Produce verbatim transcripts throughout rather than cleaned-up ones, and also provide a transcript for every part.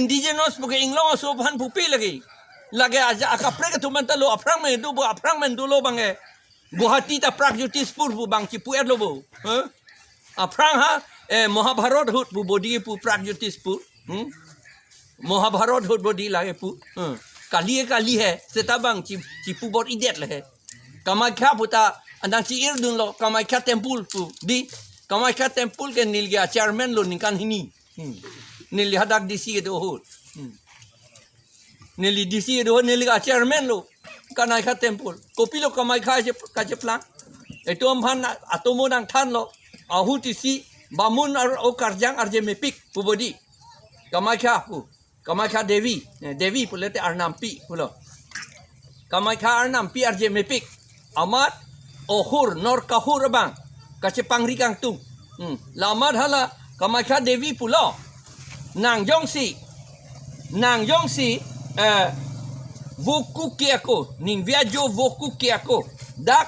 Indigenous puke inglong aso aphan pupe lagi. Lagi aja akaprek atum anta lo aphrang me do bo aphrang me dolo bang e. Guwahati ta Pragjyotishpur pu bang chipu-etlo bo. Huh? Aphrang ha eh, Mahabharat ahut pu bodi pu Pragjyotishpur. Hmm? Mahabharat ahut bodi lagi pu. Hmm. Kali e kali he. Seta bang chi chipu bor-idet le he. Kamakhya puta anang chi-irdunlo Kamakhya temple pu. Di Kamakhya temple ke neli ke chairman lo ningkan hini. Hmm. Neli hadak D C kedo ahut. Hmm. Neli D C kedo ahut neli ke chairman lo. Kamakhya temple. Kopilo Kamakhya kache-, kacheplang. Etum aphan atomo nangthanlo. Ahut isi bamun ar o karjang arje mepik pu bodi. Kamakhya pu. Kamakhya Devi. Eh, Devi pulote arnampi pulo. Kamakhya arnampi arje mepik. Amat ohur Norkahur abang kachepangri kangtung. Hmm. La amat hala Kamakhya Devi pulo. Nang jongsi. Nang jongsi. Eh, voku ke ako. Ning viajo voku ke ako. Dak.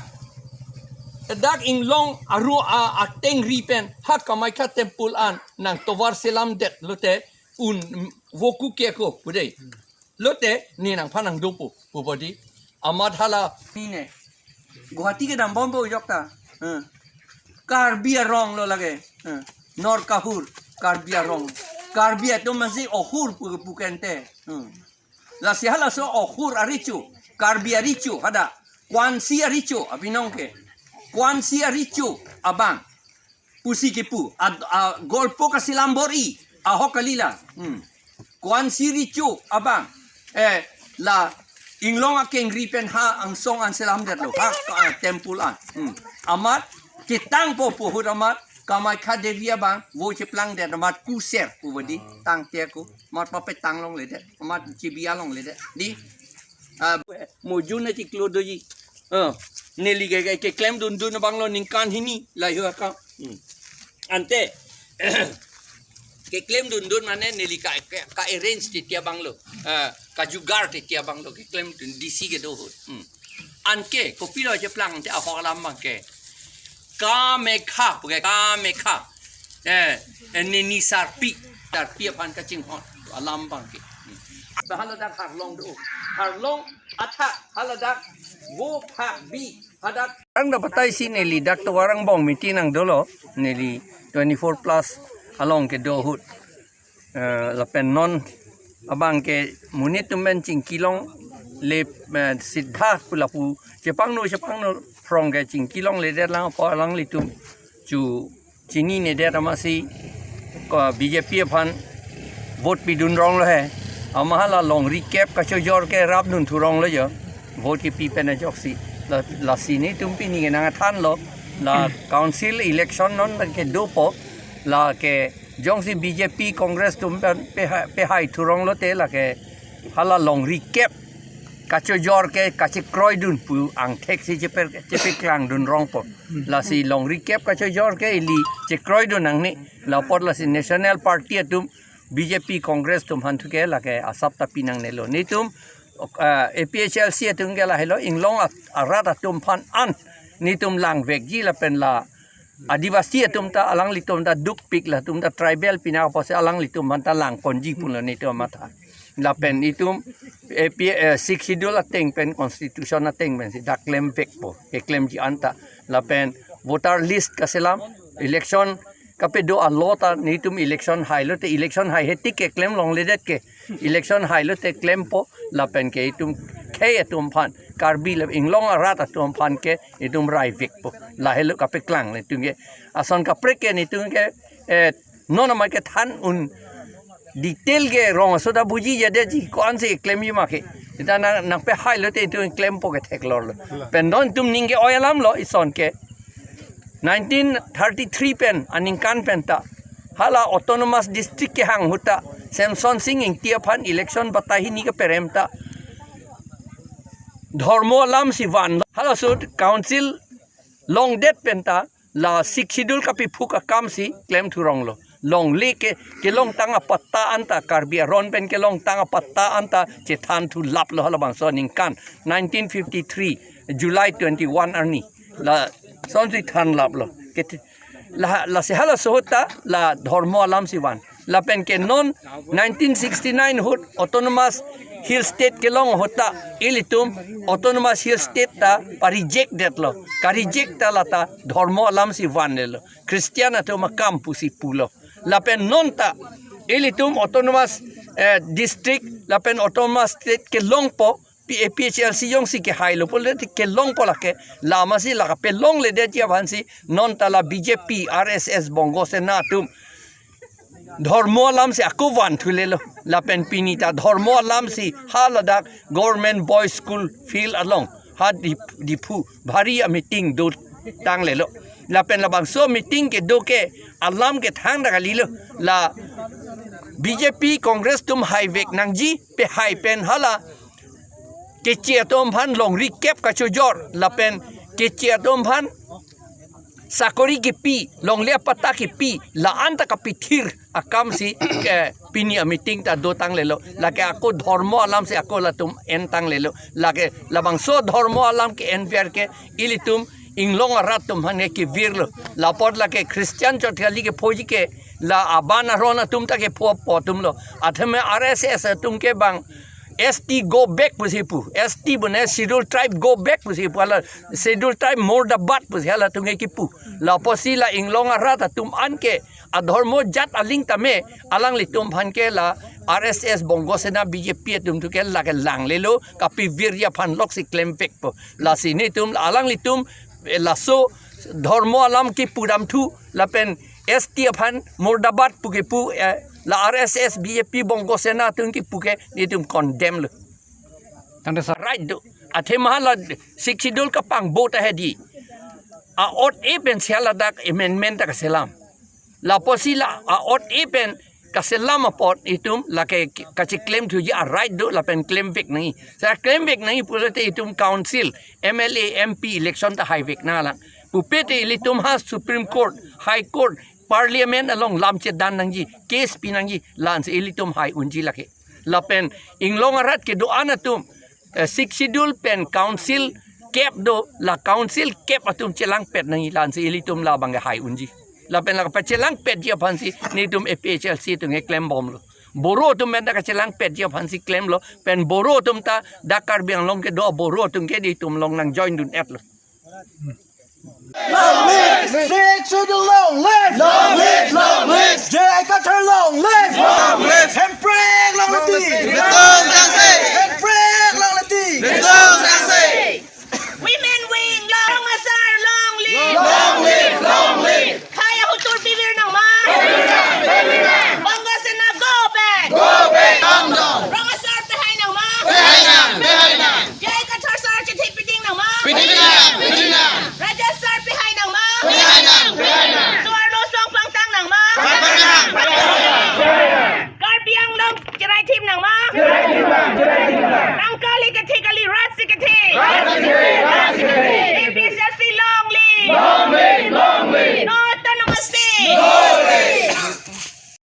Dak inglong aru a atengri pen. Ha Kamakhya temple an. Nang tovar selamdet lote. Un voku ke ako. Pu dei. Lote ne nangphan nangdopo pu bodi. Amat hala. Nine. Guwahati kedam bompo jokta. Hmm. Karbi arong lo lagi. Hmm. Norkahur. Karbi arong. Karbi atum masi ohur pu puke ante. Hmm. Lasi halaso ohur arecho. Karbi arecho hadak. Kwansi arecho abinong ke. Kwansi arecho abang. Pusi kipu, ad-, a, golpo kaselam bor-i, ahok kalila. Hmm. Kwansi recho abang, eh, la inglong akengri pen ha angsong an selamdetlo, ha, ka, temple an. Hmm. Amat, ketangpo pu ahut amat, Kamakhya Devi abang, vo cheplangdet amat kuser pu bodi, tangte ako, amat papetanglongledet, amat chibi alongledet. Di, ah, mujun na chiklo doji. Ah, neli ke, ke, keklemdundun abanglo ningkan hini, lahei ho akam. Hmm. Ante, keklemdundun mane neli ka, ka, ka-arrange titi abanglo. Ah, kajugar titi abanglo, keklemdun D C kedo ahut. Hmm. Anke, kopilo cheplang ante ahok alam abangke. Kamakhya, puke Kamakhya. Eh, eh, nini sarpi, sarpi aphan kachinghon alam abangke. Hmm. Haladak Harlong do. Harlong athak haladak vo phak bi hadak. Ang da patai si neli dak tovar angbong meeting nangdolo neli twenty-four plus along kedo ahut. Eh, lapen non abangke monit atum pen chingkilongle, eh, sidha pu lapu chepangno chepangno phrong ke chingkilongledetlang apot alanglitum chu chininedet amatsi ko B J P aphan vote pidunronglo he. Amat hala longri kep kachojor ke rapdunthuronglo jo. Vote kepi pen ajoksi. La, lasi netum pini ke nangthanlo. La council election non kedopo. Lake jongsi B J P Congress atum pen pehai, pehai thuronglote lake hala longri kep kachojor ke kachekroidun pu angthek si chepe, chepeklangdunrongpo. Lasi longri kep kachojor ke ili chekroidun nangne. La apot lasi National Party atum B J P Congress atum aphan thu ke lake asap ta pinangnelo. Netum, ah, A P H L C atum ke lahelo inglong at-, arat atum aphan an netum langvekji lapen la Adivasi atum ta alanglitum ta dukpik latum ta tribal pina apotsi alanglitum aphan ta langponji pulo netum amatha. Lapen itum A P, eh, Sixth Schedule ateng pen constitution ateng pensi dak klemvekpo, keklemji anta. Lapen voter list kaselam, election kapedo alo ta netum election hailote election hai hetik keklemlongledet ke. Election hailote klempo lapen ke itum khei atum aphan Karbi le inglong arat atum aphan ke itum raivekpo. Lahelo kapeklang netum ke. Ason kaprek ke netum ke, eh, non amai kethan un detail ke rong aso ta bujijadetji ko-ansi klemji ma ke. Ita nang, nangpehailote itum klempo ke theklorlo. Pen non itum ning ke-oi alamlo ison ke. Nineteen thirty-three pen aningkan pen ta hala autonomous district kehang ahut ta Semson Sing Ingti aphan election batai hini keperem ta dhormo alamsi van. Halaso council longdet pen ta la Sixth Schedule kapephuk akamsi klemthuronglo. Longle ke kelongtang apatta anta Karbi aron pen kelongtang apatta anta chethanthulaplo halabangso aningkan nineteen fifty-three July twenty-one arni. Lasonsi thanlaplo. Ke la, lasi halaso ahut ta la dhormo alamsi van. Lapen ke non nineteen sixty-nine ahut Autonomous Hill State kelong ahut ta ilitum Autonomous Hill State ta pa-reject detlo. Ka-reject ta lata dhormo alam si vanlelo. Christian atum akam pusi pulo. Lapen non ta ilitum Autonomous, eh, District lapen Autonomous State kelongpo, P-, A P H L C jongsi kehailo pulote kelongpo lake, la amatsi la kapelongledetji aphansi non ta la B J P, R S S, Bongo Sena atum dhormo alam si ako vanthulelo. Lapen pini ta dhormo alam si ha ladak Government Boys School field along ha Dip-, Diphu bhari a-meeting dotanglelo. Lapen labangso meeting kedo ke alam ke thangta kalilo. La B J P Congress atum haivek nangji, pehai pen hala keche atum aphan longri kep kachojor lapen keche atum aphan sakori kepi, longle apatta kepi, la-an ta kapithir akam si ke pini a-meeting ta dotanglelo. Lake ako dhormo alam si ako latum entanglelo. Lake labangso dhormo alam ke-enver ke ilitum inglong arat atum aphan ke kevirlo. Lapot lake Christian chot kali kephoji ke la aban aron atum ta kepho apo atumlo. Athema R S S atum ke bang S T go back pusi pu. S T bune Schedule Tribe go back pusi pu. Hala Schedule Tribe murdabad pusi halatum ke kipu. Lapusi la inglong arat atum an ke adhormo jat aling tame alanglitum aphan ke la R S S, Bongo Sena, B J P atum thu ke lake langlelo, kapivirji aphan lok si klemvekpo. Lasi netum alanglitum, eh, laso dhormo alam kipudamthu lapen S T aphan murdabad pu kepu, eh, la R S S, B J P, Bongo Sena atum kipu ke netum condemn lo. Tangte sir. Right do. Athema la Sixth Schedule kapangbo ta hedi. A-ot e pen si haladak amendment ta kaselam. Lapusi la a-ot e pen kaselam apot itum lake kacheklemthuji a-right do lapen klemvek nangji. Sir, klemvek nangji pulote itum council, M L A, M P election ta haivek nanglang. Pupe te ilitum ha Supreme Court, High Court, Parliament along lam chedan nangji, case pi nangji, la-ansi ilitum hai unji lake. Lapen inglong arat kedo-an atum, eh, Sixth Schedule pen council kep do, la council kep atum chelangpet nangji, la-ansi ilitum labang ke hai unji. Lapen la kapachelangpetji aphansi netum A P H L C atum ke klembomlo. Boro atum pen ta kachelangpetji aphansi klemlo, pen Boro atum ta dak Karbi Anglong kedo Boro atum ke netum along nang join dun-etlo. Sixth Schedule!